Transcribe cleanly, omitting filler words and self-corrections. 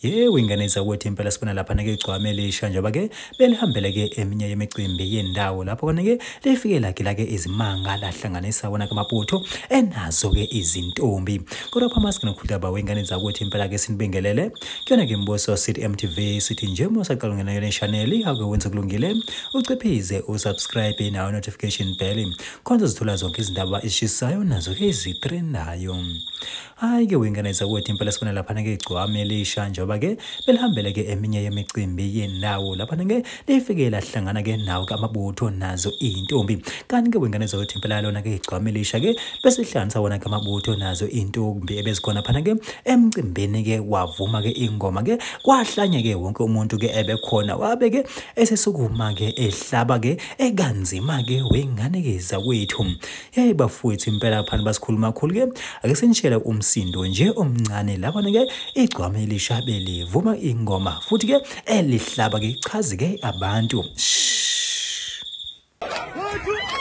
Yebo, ingane zakwethu, impela sibona lapha-ke igcwame elisha njengoba-ke belihambele-ke eminye yemicimbi yendawo lapho khona-ke lifike lagila-ke izimanga lahlanganisa wona-ke amabutho enazo-ke izintombi. Kodwa phambili nokhulaba wengane zakwethu, impela-ke sinibingelele kuyona-ke Mbuso City MTV. Sithi nje uma usaqala ungena yona channel, ake wenze kulungile, uciphize usubscribe nayo notification bell khona uzithola zonke izindaba ezishisayo nazo-ke ezitrendayo. Hhayi-ke wengane zakwethu, impela sibona laphana-ke igcwame elisha njengoba-ke belihambele-ke eminye yemicimbi yendawo laphana-ke lifike lahlangana-ke nawo-ke amabutho nazo iy'ntombi. Kanti-ke wengane zakwethu, impela lona-ke igcwame elisha-ke besihlanganisa wona-ke amabutho nazo iy'ntombi ebezikhona phana-ke emcimbini-ke, wavuma-ke ingoma-ke, kwahlanya-ke wonke umuntu-ke ebekhona, wabe-ke esesukuma-ke ehlaba-ke ekanzima-ke wengane-ke zakwethu. Yeyi bafowethu, impela phana basikhuluma kakhulu-ke, ake sinishele umsindo nje omncane lapha-ke igcwame elisha belivuma ingoma futhi-ke elihlaba-ke chazi-ke abantu. Shh. 1, 2,